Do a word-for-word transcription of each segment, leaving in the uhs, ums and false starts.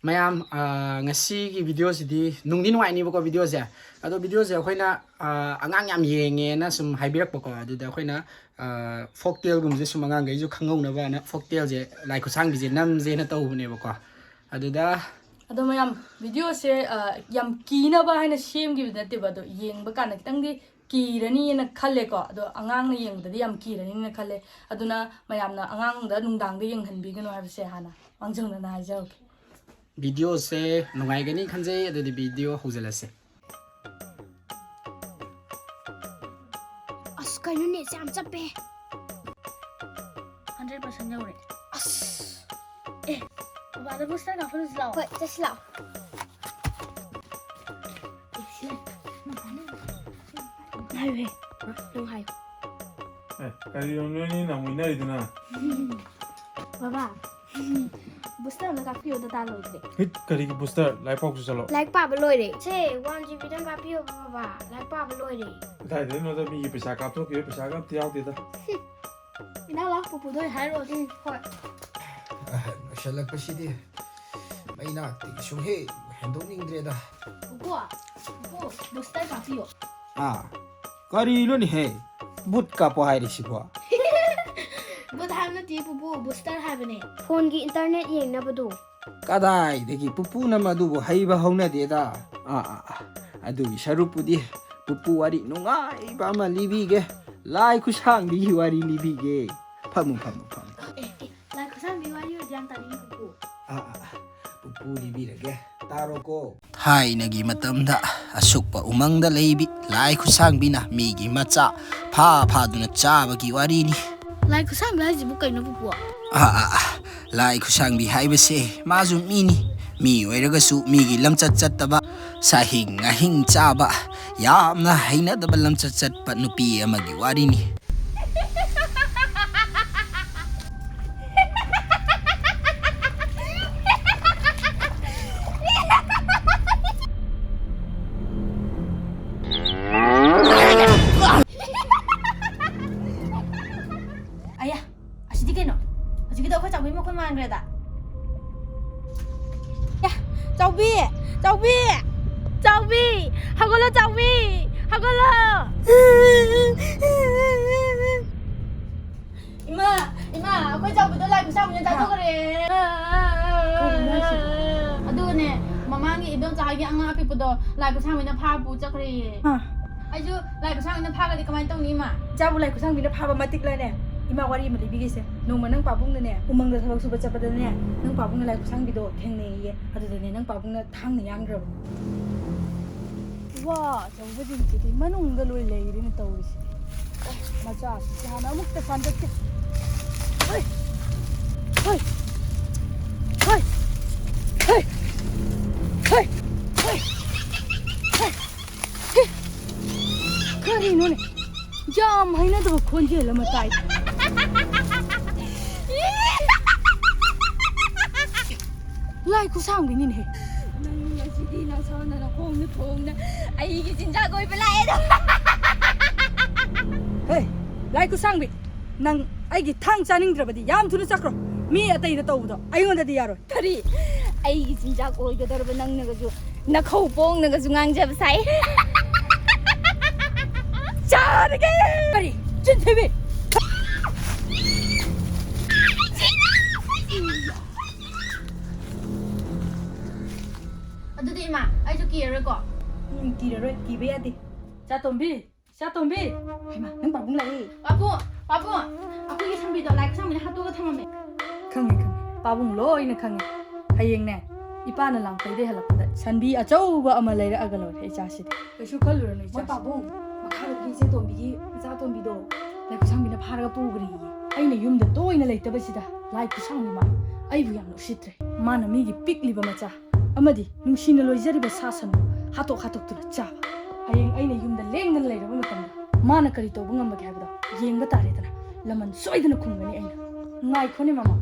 ꯃꯌꯥꯝ, ꯑ, ꯉꯁꯤꯒꯤ ꯚꯤꯗꯤꯑꯣꯁꯤꯗꯤ ꯅꯨꯡꯗꯤ ꯅꯨꯡꯉꯥꯏꯅꯤꯕꯀꯣ, ꯚꯤꯗꯤꯑꯣꯁꯦ꯫ ꯑꯗꯣ ꯚꯤꯗꯤꯑꯣꯁꯦ ꯑꯩꯈꯣꯏꯅ, ꯑ, ꯑꯉꯥꯡ ꯌꯥꯝ ꯌꯦꯡꯉꯦꯅ ꯁꯨꯝ ꯍꯥꯏꯕꯤꯔꯛꯄꯀꯣ, ꯑꯗꯨꯗ ꯑꯩꯈꯣꯏꯅ, ꯑ, ꯐꯣꯛ ꯇꯦꯜꯒꯨꯝꯕꯁꯦ ꯁꯨꯝ ꯑꯉꯥꯡꯈꯩꯁꯨ ꯈꯪꯍꯧꯅꯕꯅ ꯐꯣꯛ ꯇꯦꯜꯁꯦ, ꯂꯥꯏ ꯈꯨꯠꯁꯥꯡꯕꯤꯁꯦ ꯅꯝꯁꯦꯅ ꯇꯧꯕꯅꯦꯕꯀꯣ꯫ ꯑꯗꯨꯗ ꯑꯗꯣ ꯃꯌꯥꯝ, ꯚꯤꯗꯤꯑꯣꯁꯦ, ꯑ, ꯌꯥꯝ ꯀꯤꯅꯕ ꯍꯥꯏꯅ ꯁꯦꯝꯈꯤꯕ ꯅꯠꯇꯦꯕ, ꯑꯗꯣ ꯌꯦꯡꯕ ꯀꯥꯟꯗ ꯈꯤꯇꯪꯗꯤ ꯀꯤꯔꯅꯤꯅ ꯈꯜꯂꯦꯀꯣ꯫ ꯑꯗꯣ ꯑꯉꯥꯡꯅ ꯌꯦꯡꯕꯗꯗꯤ ꯌꯥꯝ ꯀꯤꯔꯅꯤꯅ ꯈꯜꯂꯦ꯫ ꯑꯗꯨꯅ ꯃꯌꯥꯝꯅ ꯑꯉꯥꯡꯗ ꯅꯨꯡꯗꯥꯡꯗ ꯌꯦꯡꯍꯟꯕꯤꯒꯅꯨ ꯍꯥꯏꯕꯁꯦ ꯍꯥꯟꯅ ꯃꯥꯡꯖꯧꯅꯅ ꯍꯥꯏꯖꯍꯧꯒꯦ꯫ ꯚꯤꯗꯤꯑꯣꯁꯦ ꯅꯨꯡꯉꯥꯏꯒꯅꯤ ꯈꯟꯖꯩ꯫ ꯑꯗꯨꯗꯤ ꯚꯤꯗꯤꯑꯣ ꯍꯧꯖꯤꯜꯂꯁꯦ꯫ ꯑꯁ, ꯀꯩꯅꯣ, ꯅꯦꯠꯁꯦ ꯌꯥꯝ ꯆꯞꯄꯦ꯫ ꯍꯟꯗ꯭ꯔꯦꯠ ꯄꯥꯔꯁꯦꯟ ꯌꯧꯔꯦ꯫ ꯑꯁ꯫ ꯑꯦ, ꯕꯕꯥꯗ ꯕꯨꯁꯇꯔ ꯀꯥꯞꯍꯜꯂꯨꯁꯤ ꯂꯥꯛꯑꯣ꯫ ꯍꯣꯏ, ꯆꯠꯁꯤ ꯂꯥꯛꯑꯣ꯫ ꯑꯦ, ꯁꯤ ꯂꯩ꯫ ꯍꯥꯏꯌꯨꯍꯦ꯫ ꯅꯪ ꯍꯥꯏꯌꯨ꯫ ꯑꯦ, ꯀꯔꯤꯅꯣ ꯅꯣꯏꯅꯤꯅ ꯑꯃꯨꯛ ꯏꯟꯅꯔꯤꯗꯨꯅ? ꯕꯕꯥ, ꯕꯨꯁꯇꯔ ꯑꯝꯇ ꯀꯥꯞꯄꯤꯌꯣ, ꯗꯇꯥ ꯂꯣꯏꯈ꯭ꯔꯦ꯫ ꯍꯤꯠ, ꯀꯔꯤꯒꯤ ꯕꯨꯁꯇꯔ? ꯂꯥꯏꯔꯤꯛ ꯄꯥꯎ ꯆꯠꯂꯣ꯫ ꯂꯥꯏꯔꯤꯛ ꯄꯥꯕ ꯂꯣꯏꯔꯦ꯫ ꯁꯦ, ꯋꯥꯟ ꯖꯤ ꯕꯤꯗꯪ ꯀꯥꯞꯄꯤꯌꯣ, ꯕꯕꯥ꯫ ꯂꯥꯏꯔꯤꯛ ꯄꯥꯕ ꯂꯣꯏꯔꯦ꯫ ꯀꯗꯥꯏꯗꯩꯅꯣꯗ, ꯃꯤꯒꯤ ꯄꯩꯁꯥ ꯀꯥꯞꯊꯣꯛꯈꯤꯕ ꯄꯩꯁꯥꯒ ꯑꯝꯇ ꯌꯥꯎꯗꯦꯗ꯫ ꯏꯅꯥꯎ ꯂꯥꯎ, ꯄꯨꯄꯨꯗ ꯑꯣꯏ ꯍꯥꯏꯔꯣ꯫ ꯎꯝ, ꯍꯣꯏ꯫ ꯑ, ꯂꯣꯏꯁꯜꯂꯛꯄꯁꯤꯗꯤ ꯃꯩ ꯅꯥꯛꯇꯒꯤ ꯁꯨꯝ ꯍꯦꯛ ꯍꯦꯟꯗꯣꯛꯅꯤꯡꯗ꯭ꯔꯦꯗ꯫ ꯄꯨꯄꯨ, ꯄꯨꯄꯨ, ꯕꯨꯁꯇꯔ ꯀꯥꯞꯄꯤꯌꯣ꯫ ꯑꯥ, ꯀꯔꯤꯅꯣꯅꯦꯍꯦ? ꯕꯨꯠ ꯀꯥꯞꯄꯣ ꯍꯥꯏꯔꯤꯁꯤꯕꯣ? ꯕꯨꯠ ꯍꯥꯏꯕ ꯅꯠꯇꯦ ꯄꯨꯄꯨ, ꯕꯨꯁꯇꯔ ꯍꯥꯏꯕꯅꯦ꯫ ꯐꯣꯟꯒꯤ ꯏꯟꯇꯔꯅꯦꯠ ꯌꯦꯡꯅꯕꯗꯣ꯫ ꯀꯗꯥꯏꯗꯒꯤ ꯄꯨꯄꯨꯅ ꯃꯗꯨꯕꯨ ꯍꯩꯕ ꯍꯧꯅꯗꯦꯗ꯫ ꯑꯥ, ꯑꯥ, ꯑꯥ꯫ ꯑꯗꯨꯒꯤ ꯁꯔꯨꯛꯄꯨꯗꯤ ꯄꯨꯄꯨ ꯋꯥꯔꯤ ꯅꯨꯡꯉꯥꯏꯕ ꯑꯃ ꯂꯤꯕꯤꯒꯦ꯫ ꯂꯥꯏ ꯈꯨꯠꯁꯥꯡꯕꯤꯒꯤ ꯋꯥꯔꯤ ꯂꯤꯕꯤꯒꯦ꯫ ꯐꯝꯃꯨ, ꯐꯝꯃꯨ, ꯐꯝꯃꯨ꯫ ꯑꯦ, ꯑꯦ, ꯂꯥꯏ ꯈꯨꯠꯁꯥꯡꯕꯤ ꯋꯥꯔꯤ ꯑꯣꯏꯔꯗꯤ ꯌꯥꯝ ꯇꯥꯅꯤꯡꯉꯤ ꯄꯨꯄꯨ꯫ ꯑꯥ, ꯑꯥ, ꯑꯥ꯫ ꯄꯨꯄꯨ ꯂꯤꯕꯤꯔꯒꯦ꯫ ꯇꯥꯔꯣꯀꯣ꯫ ꯊꯥꯏꯅꯒꯤ ꯃꯇꯝꯗ ꯑꯁꯨꯛꯄ ꯎꯃꯪꯗ ꯂꯩꯕꯤ ꯂꯥꯏ ꯈꯨꯠꯁꯥꯡꯕꯤꯅ ꯃꯤꯒꯤ ꯃꯆꯥ ꯐꯥ ꯐꯥꯗꯨꯅ ꯆꯥꯕꯒꯤ ꯋꯥꯔꯤꯅꯤ꯫ ꯂꯥꯏ ꯈꯨꯠꯁꯥꯡꯕꯤ ꯍꯥꯏꯁꯤꯕꯨ ꯀꯩꯅꯣ ꯄꯨꯄꯨ? ꯑꯥ, ꯑꯥ, ꯑꯥ꯫ ꯂꯥꯏ ꯈꯨꯠꯁꯥꯡꯕꯤ ꯍꯥꯏꯕꯁꯦ ꯃꯥꯁꯨ ꯃꯤꯅꯤ꯫ ꯃꯤ ꯑꯣꯏꯔꯒꯁꯨ ꯃꯤꯒꯤ ꯂꯝꯆꯠ ꯆꯠꯇꯕ, ꯁꯥꯍꯤꯡ ꯉꯥꯍꯤꯡ ꯆꯥꯕ, ꯌꯥꯝꯅ ꯍꯩꯅꯗꯕ ꯂꯝꯆꯠ ꯆꯠꯄ ꯅꯨꯄꯤ ꯑꯃꯒꯤ ꯋꯥꯔꯤꯅꯤ꯫ ꯑꯌꯥ, ꯑꯁꯤꯗꯤ ꯀꯩꯅꯣ? ꯍꯧꯖꯤꯛꯀꯤꯗꯣ ꯑꯩꯈꯣꯏ ꯆꯥꯎꯕꯤ ꯃꯈꯣꯟ ꯃꯥꯟꯈ꯭ꯔꯦꯗ꯫ ꯆꯥꯎꯕꯤ! ꯆꯥꯎꯕꯤ! ꯆꯥꯎꯕꯤ! ꯍꯧꯒꯠꯂꯣ, ꯆꯥꯎꯕꯤ! ꯍꯧꯒꯠꯂꯣ! ꯏꯃꯥ! ꯏꯃꯥ! ꯑꯩꯈꯣꯏ ꯆꯥꯎꯕꯤꯗꯣ ꯂꯥꯏ ꯈꯨꯠꯁꯥꯡꯕꯤꯅ ꯆꯥꯊꯣꯛꯈ꯭ꯔꯦ꯫ ꯀꯩꯅꯣ ꯍꯥꯏꯁꯤꯕꯣ? ꯑꯗꯨꯒꯅꯦ, ꯃꯃꯥꯡꯒꯤ ꯏꯗꯣꯝꯆꯥ ꯍꯣꯏꯒꯤ ꯑꯉꯥꯡ ꯑꯄꯤꯛꯄꯗꯣ ꯂꯥꯏ ꯈꯨꯠꯁꯥꯡꯕꯤꯅ ꯐꯥ ꯄꯨ ꯆꯠꯈ꯭ꯔꯦꯌꯦ꯫ ꯑꯥ꯫ ꯑꯩꯁꯨ ꯂꯥꯏ ꯈꯨꯠꯁꯥꯡꯕꯤꯅ ꯐꯥꯒꯗꯤ ꯀꯃꯥꯏꯅ ꯇꯧꯅꯤ, ꯏꯃꯥ? ꯏꯆꯥꯕꯨ ꯂꯥꯏ ꯈꯨꯠꯁꯥꯡꯕꯤꯅ ꯐꯥꯕ ꯃꯇꯤꯛꯂꯅꯦ? ꯏꯃꯥ, ꯋꯥꯔꯤ ꯑꯃ ꯂꯤꯕꯤꯒꯦꯁꯦ꯫ ꯅꯣꯡꯃ ꯅꯪ ꯄꯥꯕꯨꯡꯅꯅꯦ, ꯎꯃꯪꯗ ꯊꯕꯛ ꯁꯨꯕ ꯆꯠꯄꯗꯅꯦ, ꯅꯪ ꯄꯥꯕꯨꯡꯅ ꯂꯥꯏ ꯈꯨꯠꯁꯥꯡꯕꯤꯗꯣ ꯊꯦꯡꯅꯩꯌꯦ꯫ ꯑꯗꯨꯗꯅꯦ ꯅꯪ ꯄꯥꯕꯨꯡꯅ ꯊꯥꯡꯅ ꯌꯥꯟꯈ꯭ꯔꯕ꯫ ꯋꯥ ꯑꯆꯧꯕꯁꯤꯡꯁꯤꯗꯤ ꯃꯅꯨꯡꯗ ꯂꯣꯏ ꯂꯩꯔꯦꯅꯦ ꯇꯧꯔꯤꯁꯤꯗꯤ꯫ ꯑꯦ, ꯃꯆꯥꯁꯤꯡꯁꯦ ꯍꯥꯟꯅ ꯑꯃꯨꯛꯇ ꯁꯥꯟꯗꯠꯀꯦ꯫ ꯍꯣꯏ! ꯍꯣꯏ! ꯍꯣꯏ! ꯍꯣꯏ! ꯍꯣꯏ! ꯍꯣꯏ! ꯍꯣꯏ! ꯍꯣꯏ! ꯀꯔꯤꯅꯣꯅꯦ? ꯌꯥꯝ ꯍꯩꯅꯗꯕ ꯈꯣꯟꯖꯦꯜ ꯑꯃ ꯇꯥꯏ꯫ ꯂꯥꯏ ꯈꯨꯠꯁꯥꯡꯕꯤꯅꯤꯅꯦꯍꯦ꯫ ꯅꯪ ꯉꯁꯤꯗꯤ ꯅꯁꯥꯅ ꯅꯈꯣꯡꯅ ꯊꯣꯡꯅ ꯑꯩꯒꯤ ꯆꯤꯟꯖꯥꯛ ꯑꯣꯏꯕ ꯂꯥꯛꯑꯦꯗꯣ꯫ ꯍꯦ, ꯂꯥꯏ ꯈꯨꯠꯁꯥꯡꯕꯤ, ꯅꯪ ꯑꯩꯒꯤ ꯊꯥꯡ ꯆꯥꯅꯤꯡꯗ꯭ꯔꯕꯗꯤ ꯌꯥꯝ ꯊꯨꯅ ꯆꯠꯈ꯭ꯔꯣ꯫ ꯃꯤ ꯑꯇꯩꯗ ꯇꯧꯕꯗꯣ ꯑꯩꯉꯣꯟꯗꯗꯤ ꯌꯥꯔꯣꯏ꯫ ꯀꯔꯤ? ꯑꯩꯒꯤ ꯆꯤꯟꯖꯥꯛ ꯑꯣꯏꯒꯗꯧꯔꯕ ꯅꯪꯅꯒꯁꯨ ꯅꯈꯧ ꯄꯣꯡꯅꯒꯁꯨ ꯉꯥꯡꯖꯕ ꯁꯥꯏ꯫ ꯆꯥꯔꯒꯦ! ꯀꯔꯤ? ꯆꯤꯟꯊꯤꯕꯤ! ꯑꯗꯨꯗꯤ ꯏꯃꯥ, ꯑꯩꯁꯨ ꯀꯤꯔꯔꯣꯏꯀꯣ? ꯎꯝ, ꯀꯤꯔꯔꯣꯏ, ꯀꯤꯕ ꯌꯥꯗꯦ꯫ ꯆꯥꯇꯣꯝꯕꯤ, ꯆꯥꯇꯣꯝꯕꯤ! ꯍꯩꯃꯥ, ꯅꯪ ꯄꯥꯕꯨꯡ ꯂꯥꯛꯑꯦ꯫ ꯄꯥꯕꯨꯡ, ꯄꯥꯕꯨꯡ! ꯑꯩꯈꯣꯏꯒꯤ ꯁꯝꯕꯤꯗꯣ ꯂꯥꯏ ꯈꯨꯠꯁꯥꯡꯕꯤꯅ ꯍꯥꯠꯇꯣꯛꯑꯒ ꯊꯝꯃꯝꯃꯦ꯫ ꯈꯪꯉꯦ, ꯈꯪꯉꯦ꯫ ꯄꯥꯕꯨꯡ ꯂꯣꯏꯅ ꯈꯪꯉꯦ꯫ ꯍꯌꯦꯡꯅꯦ, ꯏꯄꯥꯅ ꯂꯥꯡꯐꯩꯗꯩ ꯍꯜꯂꯛꯄꯗ ꯁꯟꯕꯤ ꯑꯆꯧꯕ ꯑꯃ ꯂꯩꯔꯛꯑꯒ ꯂꯣꯏꯔꯦ ꯏꯆꯥꯁꯤꯗꯤ꯫ ꯀꯩꯁꯨ ꯈꯜꯂꯨꯔꯅꯨ ꯃꯣꯏ ꯏꯆꯥꯁꯤ꯫ ꯄꯥꯕꯨꯡ, ꯃꯈꯥꯔꯣꯝꯒꯤ ꯏꯆꯦ ꯇꯣꯝꯕꯤꯒꯤ ꯃꯆꯥ ꯇꯣꯝꯕꯤꯗꯣ ꯂꯥꯏ ꯈꯨꯠꯁꯥꯡꯕꯤꯅ ꯐꯥꯔꯒ ꯄꯨꯈ꯭ꯔꯦꯌꯦ꯫ ꯑꯩꯅ ꯌꯨꯝꯗ ꯇꯣꯏꯅ ꯂꯩꯇꯕꯁꯤꯗ ꯂꯥꯏ ꯈꯨꯠꯁꯥꯡꯕꯤ ꯃꯥ ꯑꯩꯕꯨ ꯌꯥꯝꯅ ꯎꯁꯤꯠꯇ꯭ꯔꯦ꯫ ꯃꯥꯅ ꯃꯤꯒꯤ ꯄꯤꯛꯂꯤꯕ ꯃꯆꯥ ꯑꯃꯗꯤ ꯅꯨꯡꯁꯤꯅ ꯂꯣꯏꯖꯔꯤꯕ ꯁꯥ ꯁꯟꯕꯨ ꯍꯥꯠꯇꯣꯛ ꯍꯥꯠꯇꯣꯛꯇꯨꯅ ꯆꯥꯕ꯫ ꯍꯌꯦꯡ ꯑꯩꯅ ꯌꯨꯝꯗ ꯂꯦꯡꯗꯅ ꯂꯩꯔꯕ ꯃꯇꯝꯗ ꯃꯥꯅ ꯀꯔꯤ ꯇꯧꯕ ꯉꯝꯕꯒꯦ ꯍꯥꯏꯕꯗꯣ ꯌꯦꯡꯕ ꯇꯥꯔꯦꯗꯅ꯫ ꯂꯃꯟ ꯁꯣꯏꯗꯅ ꯈꯨꯝꯒꯅꯤ ꯑꯩꯅ꯫ ꯉꯥꯏꯈꯣꯅꯦ ꯃꯃꯥ,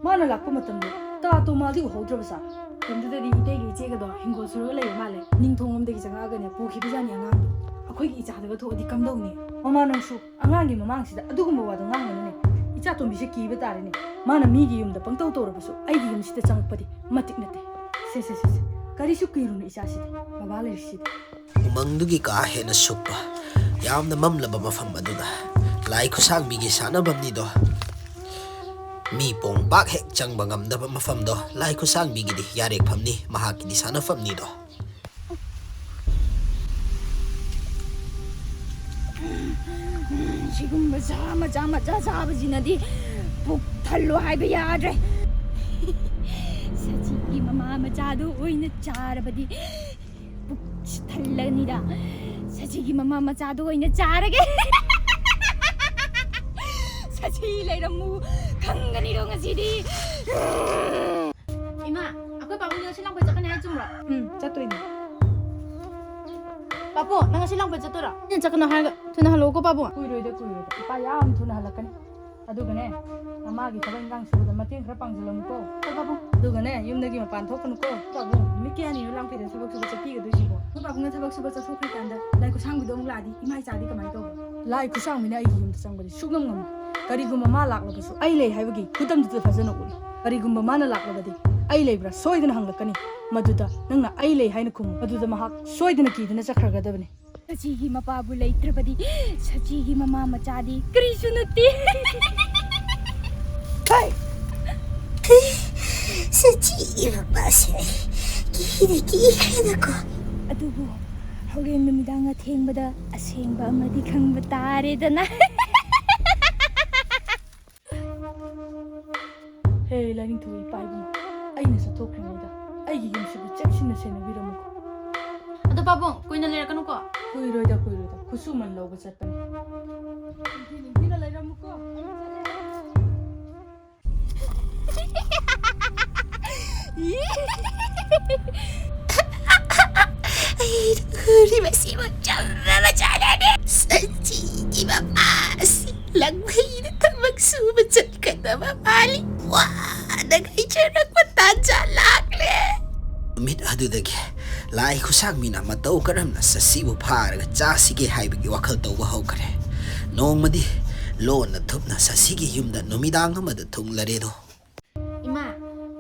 ꯃꯥꯅ ꯂꯥꯛꯄ ꯃꯇꯝꯗ ꯇꯥ ꯇꯣꯃꯥꯗꯤ ꯎꯍꯧꯗ꯭ꯔꯕ ꯖꯥꯠꯂꯣ? ꯃꯇꯝꯗꯨꯗꯗꯤ ꯏꯇꯩꯒꯤ ꯏꯆꯦꯒꯗꯣ ꯍꯤꯡꯒꯣꯜ ꯁꯨꯔꯒ ꯂꯩꯕ ꯃꯥꯜꯂꯦ꯫ ꯅꯤꯡꯊꯣꯡꯂꯣꯝꯗꯒꯤ ꯆꯪꯉꯛꯑꯒꯅꯦ ꯄꯨꯈꯤꯕꯖꯥꯠꯅꯤ ꯑꯉꯥꯡꯗꯣ꯫ ꯑꯩꯈꯣꯏꯒꯤ ꯏꯆꯥꯗꯒ ꯊꯣꯛꯑꯗꯤ ꯀꯝꯗꯧꯅꯤ? ꯃꯃꯥ ꯅꯪꯁꯨ ꯑꯉꯥꯡꯒꯤ ꯃꯃꯥꯡꯁꯤꯗ ꯑꯗꯨꯒꯨꯝꯕ ꯋꯥꯗꯣ ꯉꯥꯡꯒꯅꯨꯅꯦ꯫ ꯏꯆꯥ ꯇꯣꯝꯕꯤꯁꯦ ꯀꯤꯕ ꯇꯥꯔꯦꯅꯦ꯫ ꯃꯥꯅ ꯃꯤꯒꯤ ꯌꯨꯝꯗ ꯄꯪꯇꯧ ꯇꯧꯔꯕꯁꯨ ꯑꯩꯒꯤ ꯌꯨꯝꯁꯤꯗ ꯆꯪꯉꯛꯄꯗꯤ ꯃꯇꯤꯛ ꯅꯠꯇꯦ꯫ ꯁꯦ, ꯁꯦ, ꯁꯦ, ꯁꯦ꯫ ꯀꯔꯤꯁꯨ ꯀꯤꯔꯨꯅꯨ ꯏꯆꯥꯁꯤꯗꯤ, ꯕꯕꯥ ꯂꯩꯔꯤꯁꯤꯗꯤ꯫ ꯎꯃꯪꯗꯨꯒꯤ ꯀꯥ ꯍꯦꯟꯅ ꯁꯨꯞꯄ, ꯌꯥꯝꯅ ꯃꯝꯂꯕ ꯃꯐꯝ ꯑꯗꯨꯗ ꯂꯥꯏ ꯈꯨꯠꯁꯥꯡꯕꯤꯒꯤ ꯁꯥꯟꯅꯐꯝꯅꯤꯗꯣ꯫ ꯃꯤ ꯄꯣꯡ ꯄꯥꯛ ꯍꯦꯛ ꯆꯪꯕ ꯉꯝꯗꯕ ꯃꯐꯝꯗꯣ ꯂꯥꯏ ꯈꯨꯠꯁꯥꯡꯕꯤꯒꯤꯗꯤ ꯌꯥꯔꯦꯛꯐꯝꯅꯤ, ꯃꯍꯥꯛꯀꯤꯗꯤ ꯁꯥꯟꯅꯐꯝꯅꯤꯗꯣ꯫ ꯁꯤꯒꯨꯝꯕ ꯁꯥ ꯃꯆꯥ ꯃꯆꯥ ꯆꯥꯕꯁꯤꯅꯗꯤ ꯄꯨꯛ ꯊꯜꯂꯣ ꯍꯥꯏꯕ ꯌꯥꯗ꯭ꯔꯦ꯫ ꯁꯖꯤꯒꯤ ꯃꯃꯥ ꯃꯆꯥꯗꯣ ꯑꯣꯏꯅ ꯆꯥꯔꯕꯗꯤ ꯄꯨꯛꯁꯤ ꯊꯜꯂꯅꯤꯗ꯫ ꯁꯖꯤꯒꯤ ꯃꯃꯥ ꯃꯆꯥꯗꯣ ꯑꯣꯏꯅ ꯆꯥꯔꯒꯦ꯫ ꯁꯖꯤ ꯂꯩꯔꯝꯃꯨ ꯈꯪꯒꯅꯤꯗꯣ ꯉꯁꯤꯗꯤ꯫ ꯏꯃꯥ, ꯑꯩꯈꯣꯏ ꯄꯥꯕꯨꯡꯗꯤ ꯉꯁꯤ ꯂꯥꯡꯐꯩ ꯆꯠꯀꯅꯤ ꯍꯥꯏ ꯆꯨꯝꯕ꯭ꯔꯣ? ꯎꯝ, ꯆꯠꯇꯣꯏꯅꯦ꯫ ꯄꯥꯕꯨꯡ, ꯅꯪ ꯉꯁꯤ ꯂꯥꯡꯐꯩ ꯆꯠꯇꯣꯏꯔꯣ? ꯑꯩꯅ ꯆꯠꯀꯅꯣ ꯍꯥꯏꯔꯒ ꯊꯨꯅ ꯍꯜꯂꯛꯎꯀꯣ ꯄꯥꯕꯨꯡ꯫ ꯀꯨꯏꯔꯣꯏꯗ, ꯀꯨꯏꯔꯣꯏꯗ꯫ ꯏꯄꯥ ꯌꯥꯝ ꯊꯨꯅ ꯍꯜꯂꯛꯀꯅꯤ꯫ ꯑꯗꯨꯒꯅꯦ, ꯃꯃꯥꯒꯤ ꯊꯕꯛ ꯏꯟꯈꯥꯡ ꯁꯨꯕꯗ ꯃꯇꯦꯡ ꯈꯔ ꯄꯥꯡꯁꯤꯜꯂꯝꯃꯨꯀꯣ꯫ ꯍꯣꯏ ꯄꯥꯕꯨꯡ꯫ ꯑꯗꯨꯒꯅꯦ, ꯌꯨꯝꯗꯒꯤ ꯃꯄꯥꯟ ꯊꯣꯛꯀꯅꯨꯀꯣ꯫ ꯄꯥꯕꯨꯡ, ꯅꯨꯃꯤꯠ ꯀꯌꯥꯅꯤꯅꯣ ꯂꯥꯡꯐꯩꯗ ꯊꯕꯛ ꯁꯨꯕ ꯆꯠꯄꯤꯒꯗꯣꯏꯁꯤꯕꯣ? ꯍꯣꯏ ꯄꯥꯕꯨꯡꯅ ꯊꯕꯛ ꯁꯨꯕ ꯆꯠꯊꯣꯛꯈ꯭ꯔꯤꯀꯥꯟꯗ ꯂꯥꯏ ꯈꯨꯠꯁꯥꯡꯕꯤꯗꯣ ꯑꯃꯨꯛ ꯂꯥꯛꯑꯗꯤ ꯏꯃꯥ ꯏꯆꯥꯗꯤ ꯀꯃꯥꯏꯅ ꯇꯧꯕ? ꯂꯥꯏ ꯈꯨꯠꯁꯥꯡꯕꯤꯅ ꯑꯩꯒꯤ ꯌꯨꯝꯗ ꯆꯪꯕꯗꯤ ꯁꯨꯛꯉꯝ ꯉꯝꯃꯣꯏ꯫ ꯀꯔꯤꯒꯨꯝꯕ ꯃꯥ ꯂꯥꯛꯂꯕꯁꯨ ꯑꯩ ꯂꯩ ꯍꯥꯏꯕꯒꯤ ꯈꯨꯗꯝꯗꯨꯗ ꯐꯖꯅ ꯎꯠꯂꯨ꯫ ꯀꯔꯤꯒꯨꯝꯕ ꯃꯥꯅ ꯂꯥꯛꯂꯕꯗꯤ ꯑꯩ ꯂꯩꯕ꯭ꯔꯥ ꯁꯣꯏꯗꯅ ꯍꯪꯂꯛꯀꯅꯤ꯫ ꯃꯗꯨꯗ ꯅꯪꯅ "ꯑꯩ ꯂꯩ" ꯍꯥꯏꯅ ꯈꯨꯝꯃꯨ꯫ ꯃꯗꯨꯗ ꯃꯍꯥꯛ ꯁꯣꯏꯗꯅ ꯀꯤꯗꯨꯅ ꯆꯠꯈ꯭ꯔꯒꯗꯕꯅꯤ꯫ ꯁꯖꯤꯒꯤ ꯃꯄꯥꯕꯨ ꯂꯩꯇ꯭ꯔꯕꯗꯤ ꯁꯖꯤꯒꯤ ꯃꯃꯥ ꯃꯆꯥꯗꯤ ꯀꯔꯤꯁꯨ ꯅꯠꯇꯦ꯫ ꯀꯩ? ꯁꯖꯤꯒꯤ ꯃꯄꯥꯁꯦ ꯑꯩ ꯀꯤꯗꯤ ꯀꯤꯈ꯭ꯔꯦꯗꯀꯣ꯫ ꯑꯗꯨꯕꯨ ꯍꯣꯔꯦꯟ ꯅꯨꯃꯤꯗꯥꯡ ꯑꯊꯦꯡꯕꯗ ꯑꯁꯦꯡꯕ ꯑꯃꯗꯤ ꯈꯪꯕ ꯇꯥꯔꯦꯗꯅ꯫ ꯍꯦ ꯂꯥꯏꯅꯤꯡꯊꯧ ꯏꯄꯥ ꯏꯕꯨꯡ, ꯑꯩꯅ ꯆꯠꯊꯣꯛꯈ꯭ꯔꯤꯉꯩꯗ ꯑꯩꯒꯤ ꯌꯨꯝꯁꯤꯕꯨ ꯆꯦꯛꯁꯤꯟꯅ ꯁꯦꯟꯅꯕꯤꯔꯝꯃꯨꯀꯣ꯫ ꯑꯗꯣ ꯄꯥꯕꯨꯡ, ꯀꯨꯏꯅ ꯂꯩꯔꯛꯀꯅꯨꯀꯣ꯫ ꯀꯨꯏꯔꯣꯏꯗ, ꯀꯨꯏꯔꯣꯏꯗ, ꯈꯨꯠꯁꯨꯃꯟ ꯂꯧꯕ ꯆꯠꯄꯅꯤ꯫ ꯅꯤꯡꯊꯤ ꯅꯤꯡꯊꯤꯅ ꯂꯩꯔꯝꯃꯨꯀꯣ꯫ ꯑꯩꯅ ꯎꯔꯤꯕꯁꯤꯕꯨ ꯆꯨꯝꯕ ꯃꯆꯥꯅꯅꯦ꯫ ꯁꯖꯤꯒꯤ ꯃꯄꯥꯁꯤ ꯂꯥꯡꯐꯩꯗ ꯊꯕꯛ ꯁꯨꯕ ꯆꯠꯀꯗꯕ ꯃꯥꯜꯂꯤ꯫ ꯋꯥꯅ ꯉꯥꯏꯖꯔꯛꯄ ꯇꯥꯟꯖꯥ ꯂꯥꯛꯂꯦ꯫ ꯅꯨꯃꯤꯠ ꯑꯗꯨꯗꯒꯤ ꯂꯥꯏ ꯈꯨꯠꯁꯥꯡꯕꯤꯅ ꯃꯇꯧ ꯀꯔꯝꯅ ꯁꯖꯤꯕꯨ ꯐꯥꯔꯒ ꯆꯥꯁꯤꯒꯦ ꯍꯥꯏꯕꯒꯤ ꯋꯥꯈꯜ ꯇꯧꯕ ꯍꯧꯈ꯭ꯔꯦ꯫ ꯅꯣꯡꯃꯗꯤ ꯂꯣꯟꯅ ꯊꯨꯞꯅ ꯁꯖꯤꯒꯤ ꯌꯨꯝꯗ ꯅꯨꯃꯤꯗꯥꯡ ꯑꯃꯗ ꯊꯨꯡꯂꯔꯦꯗꯣ꯫ ꯏꯃꯥ,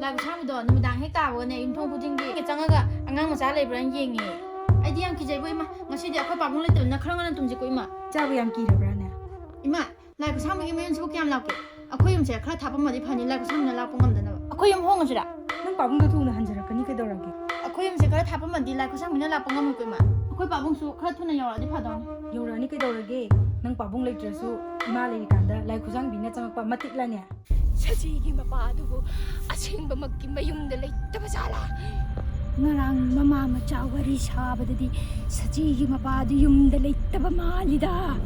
ꯂꯥꯏ ꯈꯨꯠꯁꯥꯡꯕꯤꯗꯣ ꯅꯨꯃꯤꯗꯥꯡ ꯍꯦꯛ ꯇꯥꯕꯒꯅꯦ ꯌꯨꯝꯊꯣꯡ ꯈꯨꯗꯤꯡꯒꯤ ꯆꯪꯉꯒ ꯑꯉꯥꯡ ꯃꯆꯥ ꯂꯩꯕ꯭ꯔꯥꯅ ꯌꯦꯡꯉꯦ꯫ ꯑꯩꯗꯤ ꯌꯥꯝ ꯀꯤꯖꯩꯕꯣ ꯏꯃꯥ꯫ ꯉꯁꯤꯗꯤ ꯑꯩꯈꯣꯏ ꯄꯥꯕꯨꯡ ꯂꯩꯇꯕꯅꯤꯅ ꯈꯔ ꯉꯟꯅ ꯇꯨꯝꯁꯤꯀꯣ ꯏꯃꯥ꯫ ꯏꯆꯥꯕꯨ ꯌꯥꯝ ꯀꯤꯔꯕ꯭ꯔꯥꯅꯦ? ꯏꯃꯥ, ꯂꯥꯏ ꯈꯨꯠꯁꯥꯡꯕꯤꯒꯤ ꯃꯌꯨꯝꯁꯤꯕꯨ ꯀꯌꯥꯝ ꯂꯥꯞꯀꯦ? ꯑꯩꯈꯣꯏ ꯌꯨꯝꯁꯦ ꯈꯔ ꯊꯥꯞꯄꯝꯃꯗꯤ ꯐꯅꯤ, ꯂꯥꯏ ꯈꯨꯠꯁꯥꯡꯕꯤꯅ ꯂꯥꯛꯄ ꯉꯝꯗꯅꯕ꯫ ꯑꯩꯈꯣꯏ ꯌꯨꯝ ꯍꯣꯡꯉꯁꯤꯔꯥ? ꯅꯪ ꯄꯥꯕꯨꯡꯗꯣ ꯊꯨꯅ ꯍꯟꯖꯔꯛꯀꯅꯤ ꯀꯩꯗꯧꯔꯒꯦ? ꯑꯩꯈꯣꯏ ꯌꯨꯝꯁꯦ ꯈꯔ ꯊꯥꯞꯄꯝꯃꯗꯤ ꯂꯥꯏ ꯈꯨꯠꯁꯥꯡꯕꯤꯅ ꯂꯥꯛꯄ ꯉꯝꯃꯣꯏꯀꯣ ꯏꯃꯥ꯫ ꯑꯩꯈꯣꯏ ꯄꯥꯕꯨꯡꯁꯨ ꯈꯔ ꯊꯨꯅ ꯌꯧꯔꯛꯑꯗꯤ ꯐꯗꯧꯅꯤ꯫ ꯌꯧꯔꯛꯑꯅꯤ ꯀꯩꯗꯧꯔꯒꯦ? ꯅꯪ ꯄꯥꯕꯨꯡ ꯂꯩꯇ꯭ꯔꯁꯨ ꯏꯃꯥ ꯂꯩꯔꯤꯀꯥꯟꯗ ꯂꯥꯏ ꯈꯨꯠꯁꯥꯡꯕꯤꯅ ꯆꯪꯉꯛꯄ ꯃꯇꯤꯛ ꯂꯥꯅꯦ꯫ ꯁꯖꯤꯒꯤ ꯃꯄꯥ ꯑꯗꯨꯕꯨ ꯑꯁꯦꯡꯕꯃꯛꯀꯤ ꯃꯌꯨꯝꯗ ꯂꯩꯇꯕ ꯖꯥꯠꯂꯥ? ꯉꯔꯥꯡ ꯃꯃꯥ ꯃꯆꯥ ꯋꯥꯔꯤ ꯁꯥꯕꯗꯗꯤ ꯁꯖꯤꯒꯤ ꯃꯄꯥ ꯑꯗꯨ ꯌꯨꯝꯗ ꯂꯩꯇꯕ ꯃꯥꯜꯂꯤꯗ꯫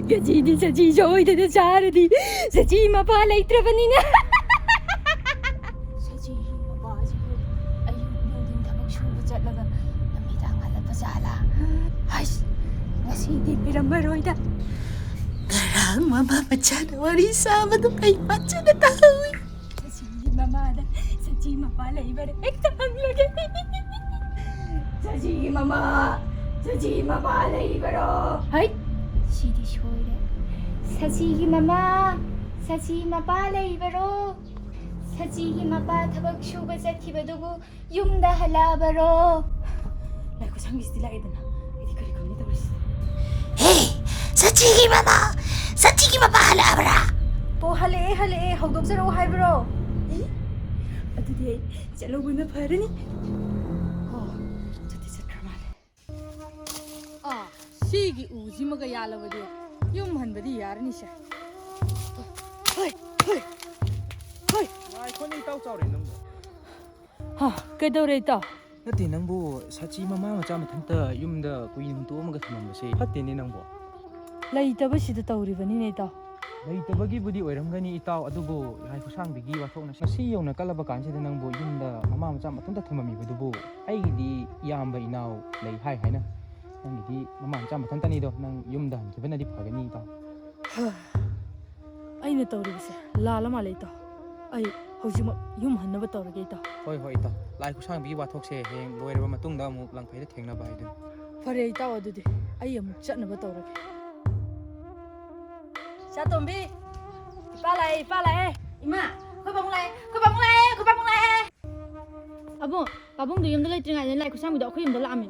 ꯉꯁꯤꯗꯤ ꯁꯖꯤ ꯁꯣꯏꯗꯅ ꯆꯥꯔꯗꯤ ꯁꯖꯤ ꯃꯄꯥ ꯂꯩꯇ꯭ꯔꯕꯅꯤꯅ꯫ ꯁꯖꯤꯒꯤ ꯃꯄꯥꯁꯤꯕꯨ ꯑꯌꯨꯛ ꯅꯨꯡꯊꯤꯟ ꯊꯕꯛ ꯁꯨꯕ ꯆꯠꯂꯒ ꯅꯨꯃꯤꯗꯥꯡ ꯍꯜꯂꯛꯄ ꯖꯥꯠꯂꯥ? ꯍꯩꯁ, ꯉꯁꯤꯗꯤ ꯄꯤꯔꯝꯃꯔꯣꯏꯗ꯫ ꯉꯔꯥꯡ ꯃꯃꯥ ꯃꯆꯥꯅ ꯋꯥꯔꯤ ꯁꯥꯕꯗꯨ ꯑꯩ ꯐꯖꯅ ꯇꯥꯍꯧꯏ꯫ ꯁꯖꯤꯒꯤ ꯃꯃꯥꯗ ꯁꯖꯤ ꯃꯄꯥ ꯂꯩꯕ꯭ꯔꯥ ꯍꯦꯛꯇ ꯍꯪꯂꯒꯦ꯫ ꯁꯖꯤꯒꯤ ꯃꯃꯥ, ꯁꯖꯤ ꯃꯄꯥ ꯂꯩꯕ꯭ꯔꯣ? ꯍꯩ! ꯁꯤꯗꯤ ꯁꯣꯏꯔꯦ꯫ ꯁꯖꯤꯒꯤ ꯃꯃꯥ, ꯁꯖꯤ ꯃꯄꯥ ꯂꯩꯕ꯭ꯔꯣ? ꯁꯖꯤꯒꯤ ꯃꯄꯥ ꯊꯕꯛ ꯁꯨꯕ ꯆꯠꯈꯤꯕꯗꯨꯕꯨ ꯌꯨꯝꯗ ꯍꯜꯂꯛꯑꯕꯔꯣ? ꯂꯥꯏ ꯈꯨꯠꯁꯥꯡꯕꯤꯁꯤꯗꯤ ꯂꯥꯛꯑꯦꯗꯅ꯫ ꯑꯩꯗꯤ ꯀꯔꯤ ꯈꯪꯅꯤ ꯇꯧꯔꯤꯁꯤ? ꯍꯦ! ꯁꯖꯤꯒꯤ ꯃꯃꯥ! ꯁꯖꯤꯒꯤ ꯃꯄꯥ ꯍꯜꯂꯛꯑꯕ꯭ꯔꯥ? ꯑꯣ, ꯍꯜꯂꯛꯑꯦ, ꯍꯜꯂꯛꯑꯦ꯫ ꯍꯧꯗꯣꯛꯆꯔꯛꯑꯣ ꯍꯥꯏꯕ꯭ꯔꯣ? ꯏ? ꯑꯗꯨꯗꯤ ꯑꯩ ꯆꯠꯍꯧꯕꯅ ꯐꯔꯅꯤ꯫ ꯑꯣ, ꯆꯠꯇꯤ ꯆꯠꯈ꯭ꯔ ꯃꯥꯜꯂꯦ꯫ ꯑꯥ, ꯁꯤꯒꯤ ꯎꯁꯤꯃꯒ ꯌꯥꯜꯂꯕꯗꯤ ꯌꯨꯝ ꯍꯟꯕꯗꯤ ꯌꯥꯔꯅꯤꯁꯦ꯫ ꯍꯣꯏ, ꯍꯣꯏ, ꯍꯣꯏ꯫ ꯉꯥꯏꯈꯣꯅꯦ, ꯏꯇꯥꯎ ꯆꯥꯎꯔꯦ ꯅꯪꯕꯣ꯫ ꯍꯥ, ꯀꯩꯗꯧꯔꯦ ꯏꯇꯥꯎ? ꯅꯠꯇꯦ, ꯅꯪꯕꯨ ꯁꯥꯆꯤ ꯃꯃꯥ ꯃꯆꯥ ꯃꯊꯟꯇ ꯌꯨꯝꯗ ꯀꯨꯏꯅ ꯍꯨꯟꯇꯣꯛꯑꯝꯃꯒ ꯊꯝꯃꯝꯕꯁꯦ ꯐꯠꯇꯦꯅꯦ ꯅꯪꯕꯨ꯫ ꯂꯩꯇꯕꯁꯤꯗ ꯇꯧꯔꯤꯕꯅꯤꯅꯦ ꯏꯇꯥꯎ꯫ ꯂꯩꯇꯕꯒꯤꯕꯨꯗꯤ ꯑꯣꯏꯔꯝꯒꯅꯤ ꯏꯇꯥꯎ, ꯑꯗꯨꯕꯨ ꯂꯥꯏ ꯈꯨꯠꯁꯥꯡꯕꯤꯒꯤ ꯋꯥꯊꯣꯛꯅ ꯉꯁꯤ ꯌꯧꯅ ꯀꯜꯂꯕ ꯀꯥꯟꯁꯤꯗ ꯅꯪꯕꯨ ꯌꯨꯝꯗ ꯃꯃꯥ ꯃꯆꯥ ꯃꯊꯟꯇ ꯊꯝꯃꯝꯃꯤꯕꯗꯨꯕꯨ? ꯑꯩꯒꯤꯗꯤ ꯏꯌꯥꯝꯕ ꯏꯅꯥꯎ ꯂꯩ ꯍꯥꯏ ꯍꯥꯏꯅ, ꯅꯪꯒꯤꯗꯤ ꯃꯃꯥ ꯃꯆꯥ ꯃꯊꯟꯇꯅꯤꯗꯣ, ꯅꯪ ꯌꯨꯝꯗ ꯍꯟꯈꯤꯕꯅꯗꯤ ꯐꯒꯅꯤ ꯏꯇꯥꯎ꯫ ꯑꯩꯅ ꯇꯧꯔꯤꯕꯁꯦ ꯂꯥꯜꯂ ꯃꯥꯜꯂꯦ ꯏꯇꯥꯎ꯫ ꯑꯩ ꯍꯧꯖꯤꯛꯃꯛ ꯌꯨꯝ ꯍꯟꯅꯕ ꯇꯧꯔꯒꯦ ꯏꯇꯥꯎ꯫ ꯍꯣꯏ, ꯍꯣꯏ ꯏꯇꯥꯎ, ꯂꯥꯏ ꯈꯨꯠꯁꯥꯡꯕꯤꯒꯤ ꯋꯥꯊꯣꯛꯁꯦ ꯍꯌꯦꯡ ꯂꯣꯏꯔꯕ ꯃꯇꯨꯡꯗ ꯑꯃꯨꯛ ꯂꯪꯐꯩꯗ ꯊꯦꯡꯅꯕ ꯍꯥꯏꯗꯨꯅꯤ꯫ ꯐꯔꯦ ꯏꯇꯥꯎ, ꯑꯗꯨꯗꯤ ꯑꯩ ꯑꯃꯨꯛ ꯆꯠꯅꯕ ꯇꯧꯔꯒꯦ꯫ ꯏꯆꯥꯇꯣꯝꯕꯤ! ꯏꯄꯥ ꯂꯥꯛꯑꯦ, ꯏꯄꯥ ꯂꯥꯛꯑꯦ꯫ ꯏꯃꯥ, ꯑꯩꯈꯣꯏ ꯄꯥꯕꯨꯡ ꯂꯥꯛꯑꯦ, ꯑꯩꯈꯣꯏ ꯄꯥꯕꯨꯡ ꯂꯥꯛꯑꯦ, ꯑꯩꯈꯣꯏ ꯄꯥꯕꯨꯡ ꯂꯥꯛꯑꯦ꯫ ꯑꯕꯨꯡ, ꯄꯥꯕꯨꯡꯗꯣ ꯌꯨꯝꯗ ꯂꯩꯇ꯭ꯔꯤꯉꯩꯗ ꯂꯥꯏ ꯈꯨꯠꯁꯥꯡꯕꯤꯗꯣ ꯑꯩꯈꯣꯏ ꯌꯨꯝꯗ ꯂꯥꯛꯑꯝꯃꯦ꯫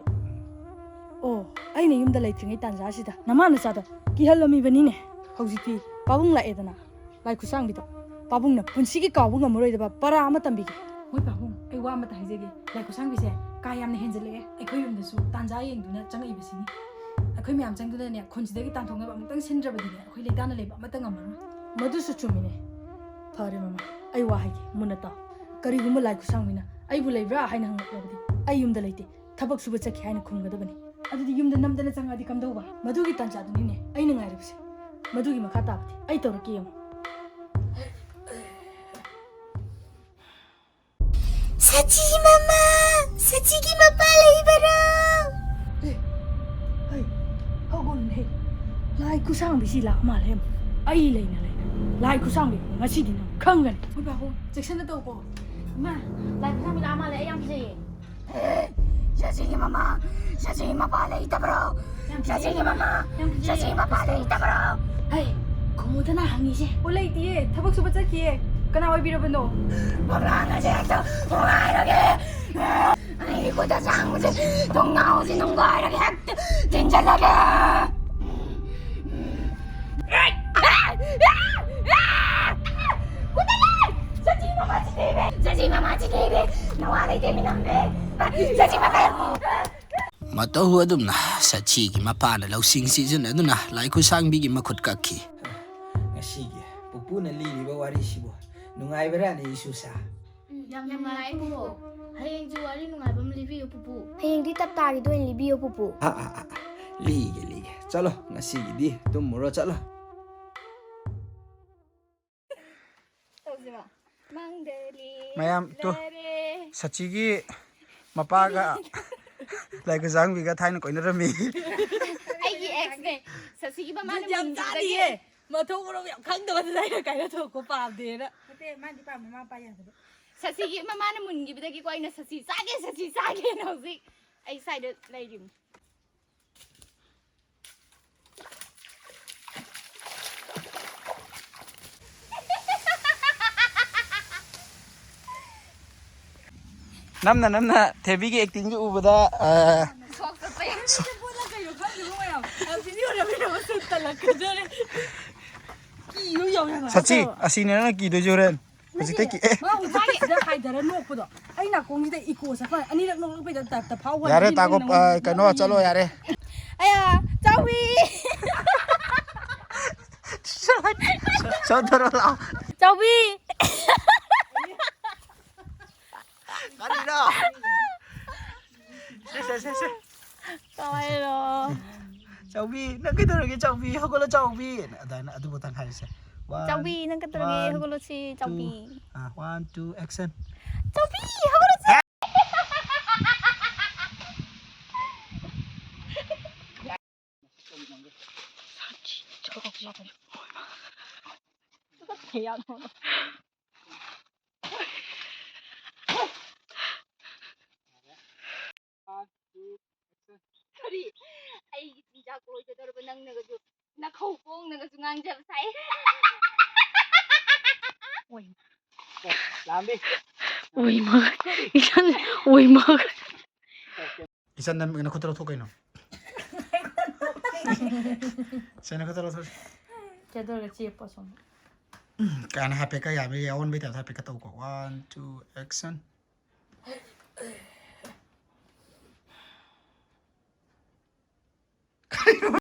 ꯑꯣ, ꯑꯩꯅ ꯌꯨꯝꯗ ꯂꯩꯇ꯭ꯔꯤꯉꯩ ꯇꯥꯟꯖꯥꯁꯤꯗ ꯅꯃꯥ ꯅꯆꯥꯗꯣ ꯀꯤꯍꯜꯂꯝꯃꯤꯕꯅꯤꯅꯦ꯫ ꯍꯧꯖꯤꯛꯇꯤ ꯄꯥꯕꯨꯡ ꯂꯥꯛꯑꯦꯗꯅ꯫ ꯂꯥꯏ ꯈꯨꯠꯁꯥꯡꯕꯤꯗꯣ ꯄꯥꯕꯨꯡꯅ ꯄꯨꯟꯁꯤꯒꯤ ꯀꯥꯎꯕ ꯉꯝꯃꯔꯣꯏꯗꯕ ꯄꯔꯥ ꯑꯃ ꯇꯝꯕꯤꯒꯦ꯫ ꯍꯣꯏ ꯄꯥꯕꯨꯡ, ꯑꯩ ꯋꯥ ꯑꯃꯇ ꯍꯥꯏꯖꯒꯦ꯫ ꯂꯥꯏ ꯈꯨꯠꯁꯥꯡꯕꯤꯁꯦ ꯀꯥ ꯌꯥꯝꯅ ꯍꯦꯟꯖꯜꯂꯛꯑꯦ꯫ ꯑꯩꯈꯣꯏ ꯌꯨꯝꯗꯁꯨ ꯇꯥꯟꯖꯥ ꯌꯦꯡꯗꯨꯅ ꯆꯪꯉꯛꯏꯕꯁꯤꯅꯤ꯫ ꯑꯩꯈꯣꯏ ꯃꯌꯥꯝ ꯆꯪꯗꯨꯅꯅꯦ, ꯈꯨꯟꯁꯤꯗꯒꯤ ꯇꯥꯟꯊꯣꯛꯅꯕ ꯑꯃꯨꯛꯇꯪ ꯁꯤꯟꯗ꯭ꯔꯕꯗꯤꯅꯦ, ꯑꯩꯈꯣꯏ ꯂꯩꯇꯥꯅ ꯂꯩꯕ ꯑꯃꯠꯇ ꯉꯝꯃꯔꯣꯏ꯫ ꯃꯗꯨꯁꯨ ꯆꯨꯝꯃꯤꯅꯦ꯫ ꯐꯔꯦ ꯃꯃꯥ, ꯑꯩ ꯋꯥ ꯍꯥꯏꯒꯦ, ꯃꯨꯟꯅ ꯇꯥꯎ꯫ ꯀꯔꯤꯒꯨꯝꯕ ꯂꯥꯏ ꯈꯨꯠꯁꯥꯡꯕꯤꯅ "ꯑꯩꯕꯨ ꯂꯩꯕ꯭ꯔꯥ?" ꯍꯥꯏꯅ ꯍꯪꯂꯛꯂꯕꯗꯤ, "ꯑꯩ ꯌꯨꯝꯗ ꯂꯩꯇꯦ, ꯊꯕꯛ ꯁꯨꯕ ꯆꯠꯈꯤ" ꯍꯥꯏꯅ ꯈꯨꯝꯒꯗꯕꯅꯤ꯫ ꯑꯗꯨꯗꯤ ꯌꯨꯝꯗ ꯅꯝꯗꯅ ꯆꯪꯉꯛꯑꯗꯤ ꯀꯝꯗꯧꯕ? ꯃꯗꯨꯒꯤ ꯇꯥꯟꯖꯥꯗꯨꯅꯤꯅꯦ ꯑꯩꯅ ꯉꯥꯏꯔꯤꯕꯁꯦ꯫ ꯃꯗꯨꯒꯤ ꯃꯈꯥ ꯇꯥꯕꯗꯤ ꯑꯩ ꯇꯧꯔꯛꯀꯦ, ꯌꯦꯡꯉꯨ꯫ ꯁꯆꯤ ꯃꯃꯥ, ꯁꯆꯤꯒꯤ ꯃꯄꯥ ꯂꯩꯕꯔꯣ? ꯑꯦ, ꯍꯩ, ꯍꯧꯒꯠꯂꯨꯅꯦ꯫ ꯂꯥꯏ ꯈꯨꯠꯁꯥꯡꯕꯤꯁꯤ ꯂꯥꯛ ꯃꯥꯜꯂꯦ꯫ ꯑꯩ ꯂꯩꯅ ꯂꯩꯅ ꯂꯥꯏ ꯈꯨꯠꯁꯥꯡꯕꯤ ꯉꯁꯤꯗꯤ ꯅꯪ ꯈꯪꯒꯅꯤ꯫ ꯍꯣꯏ ꯕꯥꯕꯨ, ꯆꯦꯛꯁꯤꯟꯅ ꯇꯧꯀꯣ꯫ ꯏꯃꯥ, ꯂꯥꯏ ꯈꯨꯠꯁꯥꯡꯕꯤ ꯂꯥꯛ ꯃꯥꯜꯂꯦ, ꯑꯩ ꯌꯥꯝ ꯀꯤꯖꯩꯌꯦ꯫ ꯁꯆꯤꯒꯤ ꯃꯃꯥ, ꯁꯆꯤꯒꯤ ꯃꯄꯥ ꯂꯩꯇꯕ꯭ꯔꯣ? ꯌꯥꯝ ꯀꯤꯖꯩꯌꯦ꯫ ꯁꯆꯤꯒꯤ ꯃꯃꯥ, ꯌꯥꯝ ꯀꯤꯖꯩꯌꯦ꯫ ꯁꯆꯤꯒꯤ ꯃꯄꯥ ꯂꯩꯇꯕ꯭ꯔꯣ? ꯍꯩ, ꯈꯨꯝꯃꯨꯗꯅ ꯍꯪꯉꯤꯁꯦ꯫ ꯑꯣ, ꯂꯩꯇꯤꯌꯦ, ꯊꯕꯛ ꯁꯨꯕ ꯆꯠꯈꯤꯌꯦ꯫ ꯀꯅꯥ ꯑꯣꯏꯕꯤꯔꯕꯅꯣ? ꯐꯛꯂꯥꯡ ꯑꯁꯦ ꯍꯦꯛꯇ ꯍꯣꯡꯉꯥꯏꯔꯒꯦ꯫ ꯑꯩꯒꯤ ꯈꯨꯠꯇ ꯆꯥꯡꯕꯁꯦ ꯊꯣꯡꯅꯥꯎꯁꯦ ꯅꯨꯡꯒꯥꯏꯔꯒ ꯍꯦꯛꯇ ꯊꯤꯟꯖꯜꯂꯒꯦ꯫ ꯁꯆꯤ ꯃꯃꯥ ꯆꯤꯊꯤꯕꯤ! ꯁꯆꯤ ꯃꯃꯥ ꯆꯤꯊꯤꯕꯤ! ꯅꯋꯥ ꯂꯩꯇꯦ ꯃꯤꯅꯝꯕꯤ! ꯁꯆꯤ ꯃꯃꯥ! ꯃꯇꯧ ꯑꯗꯨꯝꯅ ꯁꯆꯤꯒꯤ ꯃꯄꯥꯅ ꯂꯧꯁꯤꯡ ꯁꯤꯖꯤꯟꯅꯗꯨꯅ ꯂꯥꯏ ꯈꯨꯠꯁꯥꯡꯕꯤꯒꯤ ꯃꯈꯨꯠ ꯀꯛꯈꯤ꯫ ꯉꯁꯤꯒꯤ ꯄꯨꯄꯨꯅ ꯂꯤꯔꯤꯕ ꯋꯥꯔꯤꯁꯤꯕꯨ ꯅꯨꯡꯉꯥꯏꯕ꯭ꯔꯥꯅꯦ, ꯏꯁꯨꯁꯥ? ꯎꯝ, ꯌꯥꯝ ꯅꯨꯡꯉꯥꯏ, ꯄꯨꯄꯨ꯫ ꯍꯌꯦꯡꯁꯨ ꯋꯥꯔꯤ ꯅꯨꯡꯉꯥꯏꯕ ꯑꯃ ꯂꯤꯕꯤꯌꯨ, ꯄꯨꯄꯨ꯫ ꯍꯌꯦꯡꯗꯤ ꯇꯞ ꯇꯥꯒꯤꯗ ꯑꯣꯏꯅ ꯂꯤꯕꯤꯌꯣ, ꯄꯨꯄꯨ꯫ ꯑꯥ, ꯑꯥ, ꯑꯥ, ꯑꯥ꯫ ꯂꯤꯒꯦ, ꯂꯤꯒꯦ꯫ ꯆꯠꯂꯣ, ꯉꯁꯤꯒꯤꯗꯤ ꯇꯨꯝꯃꯨꯔꯣ, ꯆꯠꯂꯣ꯫ ꯇꯧꯁꯤꯔꯣ? ꯃꯥꯡꯗ ꯂꯤ ꯃꯌꯥꯝ, ꯇꯨ, ꯂꯩꯔꯦ꯫ ꯁꯆꯤꯒꯤ ꯃꯄꯥꯒ ꯂꯥꯏ ꯈꯨꯠꯁꯥꯡꯕꯤꯒ ꯊꯥꯏꯅ ꯀꯣꯏꯅꯔꯝꯃꯤ꯫ ꯑꯩꯒꯤ ꯑꯦꯛꯁꯅꯦ꯫ ꯁꯆꯤꯒꯤ ꯃꯃꯥꯅ ꯕꯤꯠ ꯌꯥꯝ ꯃꯨꯟꯈꯤꯕꯗꯒꯤ ꯆꯥꯗꯤꯌꯦ꯫ ꯃꯊꯣꯡ ꯃꯔꯝ ꯌꯥꯝ ꯈꯪꯗꯕꯗꯨꯗ ꯑꯩꯅ ꯀꯥꯏꯅ ꯊꯣꯛꯄ ꯄꯥꯝꯗꯦꯅ꯫ ꯅꯠꯇꯦ, ꯃꯥꯗꯤ ꯄꯥꯝꯃꯦ, ꯃꯃꯥ ꯃꯄꯥ ꯌꯥꯗꯕ꯫ ꯁꯆꯤꯒꯤ ꯃꯃꯥꯅ ꯃꯨꯟꯈꯤꯕꯗꯒꯤꯀꯣ ꯑꯩꯅ ꯁꯆꯤ ꯆꯥꯒꯦ, ꯁꯆꯤ ꯆꯥꯒꯦꯅ ꯍꯧꯖꯤꯛ ꯑꯩ ꯁ꯭ꯋꯥꯏꯗ ꯂꯩꯔꯤꯕꯅꯤ꯫ ꯅꯝꯅ ꯅꯝꯅ ꯊꯦꯕꯤꯒꯤ ꯑꯦꯛꯇꯤꯡꯁꯦ ꯎꯕꯗ, ꯑ, ꯁꯣꯛ ꯆꯠꯄ ꯌꯥꯝ ꯁꯣ- ꯀꯩꯅꯣ ꯈꯪꯗꯦꯕ ꯃꯌꯥꯝ꯫ ꯑ, video ꯅꯝꯃꯤꯟꯅꯕ ꯁꯨꯝ ꯇꯜꯂꯛꯀꯗꯣꯔꯦ꯫ ꯀꯤꯕ ꯌꯥꯎꯔꯦ ꯍꯥꯏꯕ꯫ ꯁꯆꯤ, ꯑꯁꯤꯅꯦ ꯅꯪꯅ ꯀꯤꯗꯣꯏꯁꯦ ꯍꯣꯔꯦꯟ꯫ ꯍꯧꯖꯤꯛꯇꯩ ꯀꯤ-, ꯑꯦ꯫ ꯃꯥ ꯎꯟꯁꯥꯁꯤꯗ ꯍꯥꯏꯗꯔ ꯅꯣꯛꯄꯗꯣ ꯑꯩ ꯅꯥꯀꯣꯡꯁꯤꯗ echo ꯆꯠꯄ ꯑꯅꯤꯔꯛ ꯅꯣꯛꯂꯛꯄꯩ ꯇꯥꯏꯞꯇ ꯐꯥꯎꯕ ꯌꯥꯔꯦ, ꯋꯥꯅꯤ꯫ ꯇꯥꯀꯣ, ꯅꯪ ꯑ, ꯀꯩꯅꯣ, ꯅꯪ ꯆꯠꯂꯣ, ꯌꯥꯔꯦ꯫ ꯑꯌꯥ, ꯆꯥꯎꯕꯤ! ꯆꯠꯊꯔꯣ ꯂꯥꯛꯑꯣ꯫ ꯆꯥꯎꯕꯤ! ꯀꯔꯤꯅꯣ? ꯁꯦ, ꯁꯦ, ꯁꯦ, ꯁꯦ꯫ ꯀꯃꯥꯏꯅꯣ? ꯆꯥꯎꯕꯤ, ꯅꯪ ꯀꯩꯗꯧꯔꯒꯦ, ꯆꯥꯎꯕꯤ? ꯍꯧꯒꯠꯂꯣ, ꯆꯥꯎꯕꯤ꯫ ꯑꯗꯨꯃꯥꯏꯅ ꯑꯗꯨꯕꯨꯇꯪ ꯍꯥꯏꯔꯁꯦ꯫ One, ꯆꯥꯎꯕꯤ, ꯅꯪ ꯀꯩꯗꯧꯔꯒꯦ? One, ꯍꯧꯒꯠꯂꯣꯁꯤ, two, ꯆꯥꯎꯕꯤ꯫ ꯑꯥ, one, two, action꯫ ꯆꯥꯎꯕꯤ, ꯍꯧꯒꯠꯂꯣꯁꯤ꯫ ꯀꯔꯤ? ꯑꯩꯒꯤ ꯆꯤꯟꯖꯥꯛ ꯂꯣꯏꯒꯗꯧꯔꯕ ꯅꯪꯅꯒꯁꯨ ꯅꯈꯧ ꯄꯣꯡꯅꯒꯁꯨ ꯉꯥꯡꯖꯕ ꯁꯥꯏ꯫ ꯂꯥꯝꯕꯤ꯫ ꯑꯣꯏꯃ꯫ ꯏꯆꯟ, ꯑꯣꯏꯃ꯫ ꯏꯆꯟ, ꯅꯪ ꯅꯈꯨꯠꯇ ꯂꯧꯊꯣꯛ ꯀꯩꯅꯣ꯫ ꯏꯆꯟ, ꯅꯈꯨꯠꯇ ꯂꯧꯊꯣꯛ꯫ ꯀꯩꯗꯧꯔꯒꯦ ꯆꯦꯞꯄꯣ ꯁꯣꯝꯗ꯫ ꯀꯥꯏꯅ ꯍꯥꯏꯐꯦꯠꯀ ꯌꯥꯕ꯭ꯔꯥ? ꯑꯑꯣꯟꯕꯩ ꯇꯥꯏꯞꯇ ꯍꯥꯏꯐꯦꯠꯀ ꯇꯧꯀꯣ꯫ One, two, action꯫